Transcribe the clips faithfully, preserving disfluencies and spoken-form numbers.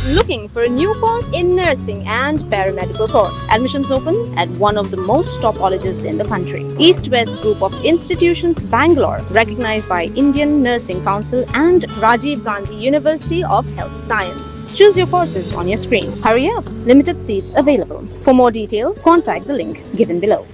Looking for a new course in nursing and paramedical course? Admissions open at one of the most top colleges in the country. East West Group of Institutions, Bangalore, recognized by Indian Nursing Council and Rajiv Gandhi University of Health Science. Choose your courses on your screen. Hurry up, limited seats available. For more details, contact the link given below.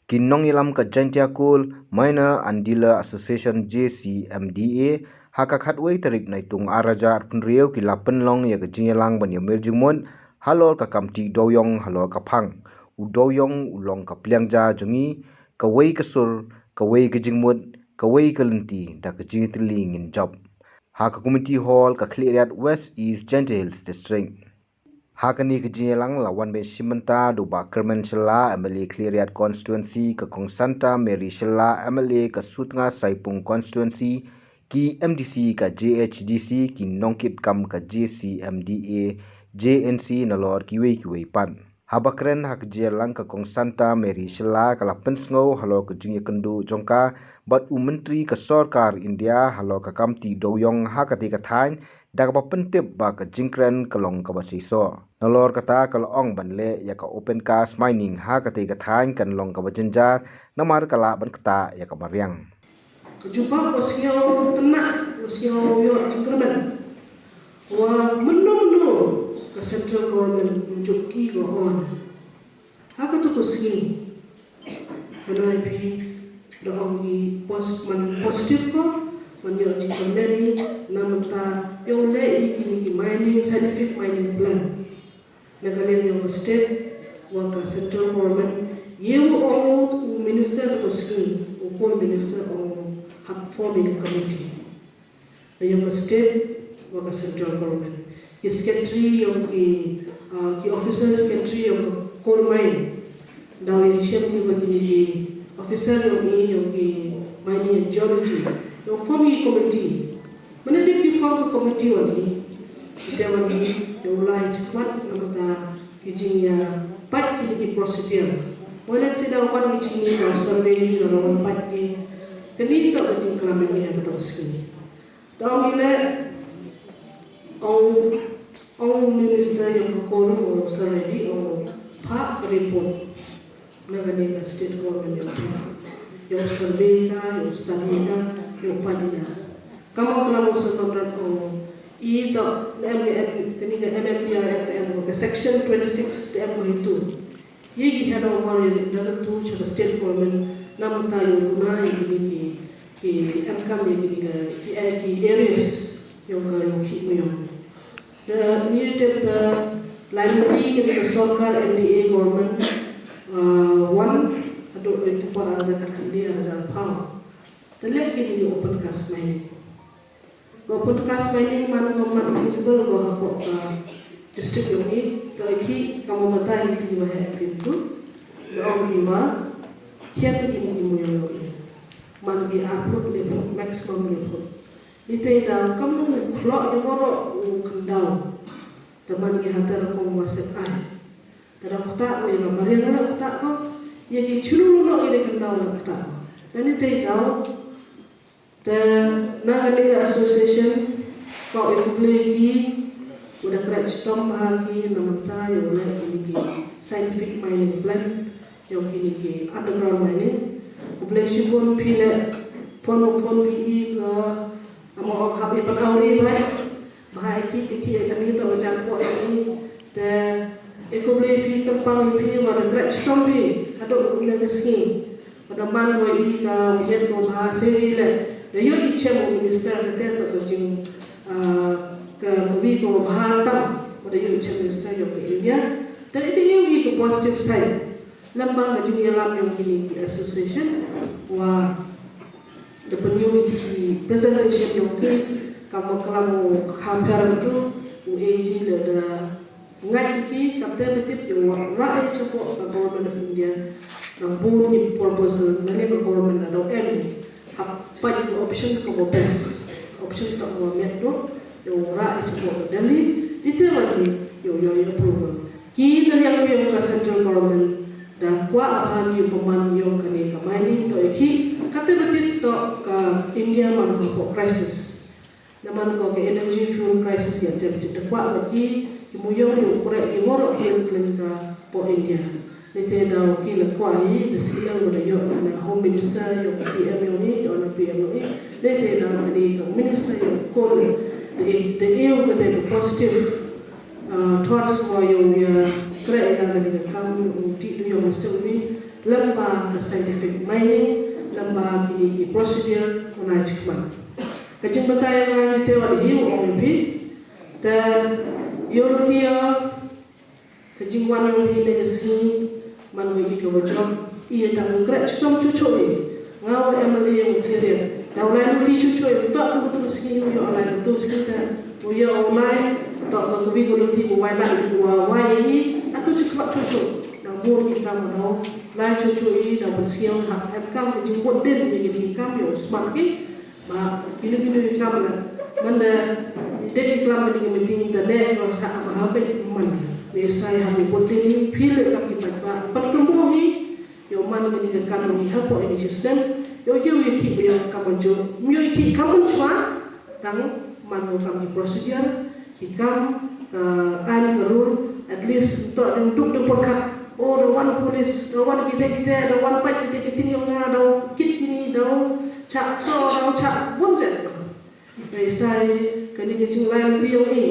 Ki nongïalam ka Jaintia Coal Miner and Dealer Association, J C M D A, ha ka khatwei tarik Naitung arhajar arphew hynriew ki la pynlong ïa ka jingïalang ban ïamir jingmut halor ka kam tih dewiong halor ka phang: U dewiong u long ka pliang ja jong ngi, kawei ka sur, kawei ka jingmut, kawei ka lynti, da ka jingïatylli ngin jop. Ha ka Community Hall ka Khliehriat, West East Jaintia Hills District. Ha kane ka jingïalang la wan beit shim bynta da u Bah Kyrmen Shylla, M L A Khliehriat Constituency, ka Kong Santa Mary Shylla, M L A ka Sutnga Saipung Constituency, ki M D C ka J H D C, ki nongkitkam ka J C M D A, J N C, nalor kiwei kiwei pat. Haba kren ha ka jingïalang, ka Kong Santa Mary Shylla ka la pynsngew halor ka jingïakynduh jong ka bad u Myntri ka Sorkar India halor ka kam tih dewiong ha katei ka thaiñ, da kaba pyntip ba ka jingkren ka long kaba seisoh. Nalor kata ka la ong ban leh ïa ka open cast mining ha katei ka thaiñ kan long kaba jynjar, namar ka lah ban ktah ïa ka mariang. Ka jubab wa sngew tynnat, wa sngew ïoh jingkyrmen. Wa mynno mynno ka central government mynjur ki ka ong. Ha kato ka sngi, ka nai phi da ong ki pos-, man positive ko, man ïoh jingkyrmen, na mynta ïoh leh ïa kine ki mining, scientific mining plan. Na ka liang jong ka state wa ka central government, ïa u ong u minister ka sngi, u coal minister ong hap form ïa ka committee. Na jong ka state wa ka central government. Ki secretary jong ki, ah, ki officer secretary jong ka coal mine. Daw ïa shem ki ba ki, ki officer jong ki, jong ki mining and geology. Daw form ïa ki committee. Mynta dei ki form ka committee wan hi. Kita wan hi, ïa u lai chikmat na kata ki jingïapait ki, ki procedure. Wan let's say daw wan ki jingïa daw survey hi, daw wan pait ki. Kani kita ka jingklam ïa kata ka sngi. Daw ïa le ong, ong minister ïa ka coal, ong survey di, ong phah ka report. Na kane ka state government ïa u, ïa u survey ka, ïa u study ka, ïa u peit ka. Ka mut ka la mut sa tang rat ong, i to, em, em, kane ka M M P R M M, ka section twenty six, em, itu. Ïa ki hand over ïa da ka tu sha ka state government, na mynta ïa u na ïa kine ki, ki, em kam ïa kine ka, ki, eh, ki areas, ïa ka, ïa ki, ïa. Te ngi tip te lai mynta kane ka sorkar N D A government, ah, wan haduh dei tu por arhajar khatkhynde arhajar arphew. Te leh kine ki open cast mining. Ka open cast mining man ka man feasible ka hapoh ka district jong ngi, te ki kam batai ngi ki ba heh pyntu. Te ong ki ba khia te kine ki muyong jong ngi. Man ki arphew, laiphew, maximum laiphew. Ite da kam u khlok ïa waroh u khyndaw. Te man ngi hata rukom wa set ai. Te da ktah ko ïa ka mariang da ktah ko. Ïa ki chulu no ïa ki khyndaw da ktah ko. Te ite da te na kane ka association ko ïa khublei ki. Wa da khreh shitom bha ki na mynta ïa u leh ïa ki scientific mining plan. Ïa kine ki underground mining. Khublei shibun phi leh phone phone phi i ka amo hap i pan awri bai. Bha i ki ki ki kani to jan ko i te i khublei phi kyrpang i phi wa da khreh shitom phi haduh kane ka sngi. Wa da man wa i ka miet ko bha se i leh. Da ïoh i chem u minister ka te to ka jing, ah, ka movie ko bha tam. Wa da ïoh i chem minister ïoh ka India. Te i ïoh i ka positive side. Lem bad ka jingïalam jong kine ki association wa da pynïoh ïa ki presentation jong ki, ka mut ka la mut ka pher tu u A G lada ngai ïa ki, ka te ka tip ïa u rah ïa shapoh ka Government of India. Ka bun ki proposal na ne ka government na dong em. Hap pait ïa ka option ka best. Option ka ba miet tu ïa u rah ïa shapoh ka Delhi. Ite wa ki ïa u ïa u approval. Ki na liang ïa ka central government da kwah ba ngi pynman ïa kane ka mining to ïa ki, kata ba tip to ka India man ka pok crisis. Namar ko ka energy fuel crisis ïa te, te kwah ba ki, ki muyong ïa u khreh ki waroh ki leng ka pok India. Lei te daw ki la kwah hi, da sdang ba da ïoh na Home Minister ïa ka P M ïa u hi, ïa na P M ïa u hi. Lei te daw ka dei ka Minister ïa u coal. Da e, da e u ka te ka positive, uh, thoughts wa ïa u ïa khreh ïa ka dei ka kam u ti du ïa u Minister u hi. Lem ba ka scientific mining, lem ba ki, ki procedure u na jikman. Ka jingbatai nga ni te wa da hi u ong ïa phi. Te ïoh ruh ïa ka jingwan ïa u hi ne ka sngi, man wa i ka wa jop, i ïa tang u khreh chitom chuchu i. Nga wa M L A ïa u khlieh. Da u lai ruh ti chuchu i, u tok u tu sngi u ïa u lai tu sngi te. U ïa u lai, tok ka kubi ku ruh ti u wai ban u wa wai i, atu chuchu chuchu. Da bun i kam da u lai chuchu i, da bun sngi u ha, em kam ka jingbud din i, i kam ïa u smat ki. Ba kino kino ki kam la. Man da dep ki klam kane ka meeting da leh ba sa ba ha peit man. Ngi sa ïa ha ki bud dei ni phi leh kam ki paidbah. Pat kumno hi ïa man kane ka kam ngi ha poi ni system. Ïa ïa ïa ki ïa kam ban ju. Ïa ki kam ban chwa. Tang man ko kam ki procedure. Ki kam, uh, aiñ ka rule, at least to dang duk dang pyrkhat. Oh, da wan police, da wan kita kita, da wan pait kita kita ni nga, da kit ni, da chak so, da chak bun jet. Ngai sai kani ka jinglai ni ong i.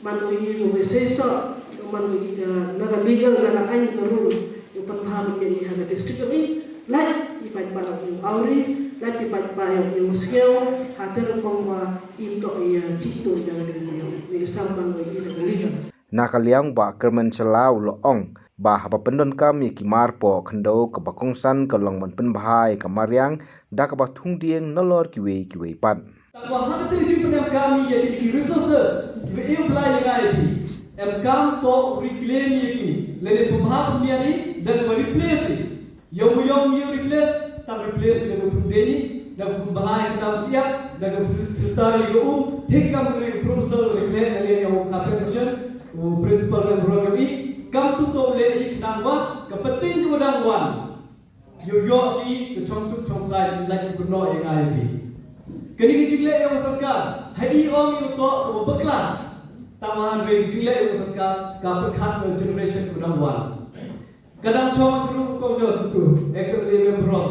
Man ko i ko ngai sai so, man ko i ka na ka legal na ka aiñ ka rule. Ïa pynbha ban ïa i ha ka district ong i. Lait i paidbah ïa u awri, lait i paidbah ïa u sngewthuh, ha te rukom ba i to ïa ki to ïa ka dei ïa u. Ngai sam man ko i na ka legal. Na ka liang Bah Kyrmen Shylla u la ong ba haba pyndonkam ïa ki mar poh khyndew kaba kongsan ka long ban pynbha ïa ka mariang da kaba thung dieng nalor kiwei kiwei pat. Tangba ha kata ka jingpyndem kam ïa kine ki resources kiba ïa u Blai ïa ngi, em kam to reclaim ïa kine lane pynbha pynmiat ïa da kaba replace ïa. Ïa u ïa u ïa u replace, tang replace ïa u thung deni, da ka pynbha ïa ka tam chia, da ka fil-, filter ïa u, thik kam ka proposal replace ïa u ka pension, u principal member ïa u, kam tu to le ïa ka nang ba, ka patin ka dang wan. Ïa u ïa u ka chong suk chong sai, la ki pynno ïa nga ïa ki. Kani ka jingleh ïa u sorkar, ha i ong ïa u to, u bakla. Tang wan re jingleh ïa u sorkar, ka pyrkhat ka generation ka dang wan. Ka dang chong chru ko jo su tu, X M L A member.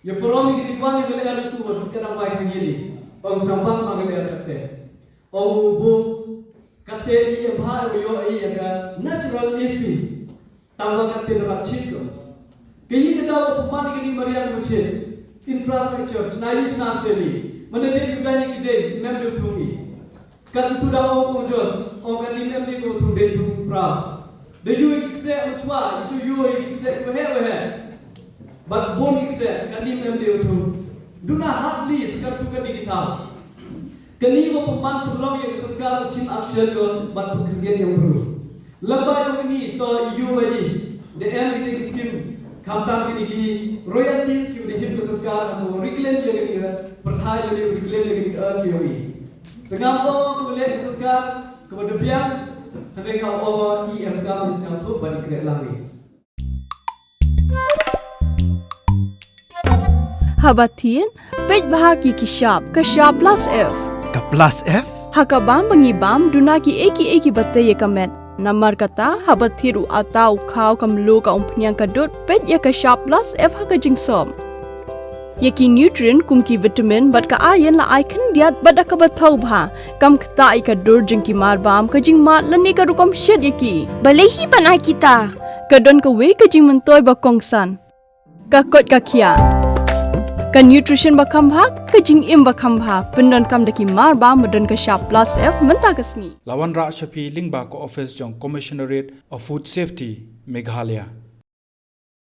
Ïa parom ni ki jingwan ni ka leh tu, ka dang wai ka ngi ni. Ong sambang ma ka leh te. Ong bu, kate i ïa bha ïa ïa ka natural A C. Tang wa kate na ba chit ko. Ka yi ka daw pynman ka ni mariang ba chit. Infrastructure, chna yi chna se ni. Mana ne ki bla ni ki dei, mem de thung i. Kat tu da ong Kong Jos, ong kat ni em ni ko thung dei thung pra. Da yu ki kse u chwa, yu yu ki kse u he u he. Bad bun ki kse, kat ni em ni u thung. Duna hat ni, kat tu kat ni ki thaw. Kat ni ko pynman pynlong ïa ka sorkar u chim action ko, bad pynkhyndiat ïa u bru. Laba ïa kini to yu wa yi. Da em kini ki skim. Khamtam kini ki royalties ki da him ka sorkar ko reclaim ïa kini ka. Pyrthai ïa kini reclaim ïa kini ka earn ïa wi. Te ngam ong ko leh ka sorkar ko da biang. Hynrei ngam ong i em ka wi sngam tu ba i kre lang wi. Haba thied, peit bha ki ki shap, ka shap plus F. Ka plus F? Ha ka bam ba ngi bam, duna ki ei ki ei ki ba te ïa ka met. Namar kata, haba thied u ata u khaw ka mluh ka umphniang ka dud, peit ïa ka shap plus F ha ka jingsop. Ïa ki nutrient kum ki vitamin bad ka iron la ai khyndiat bad da kaba thaw bha. Kam ktah ïa ka dur jong ki mar bam, ka jingmad lane ka rukom shet ïa ki. Balei hi ban ai kita? Ka don kawei ka jingmyntoi ba kongsan. Ka koit ka khiah. Ka nutrition ba kham bha, ka jingim ba kham bha. Pyndonkam da ki mar bam ba don ka shap plus F mynta ka sngi. La wanrah sha phi lyngba ka office jong Commissionerate of Food Safety, Meghalaya.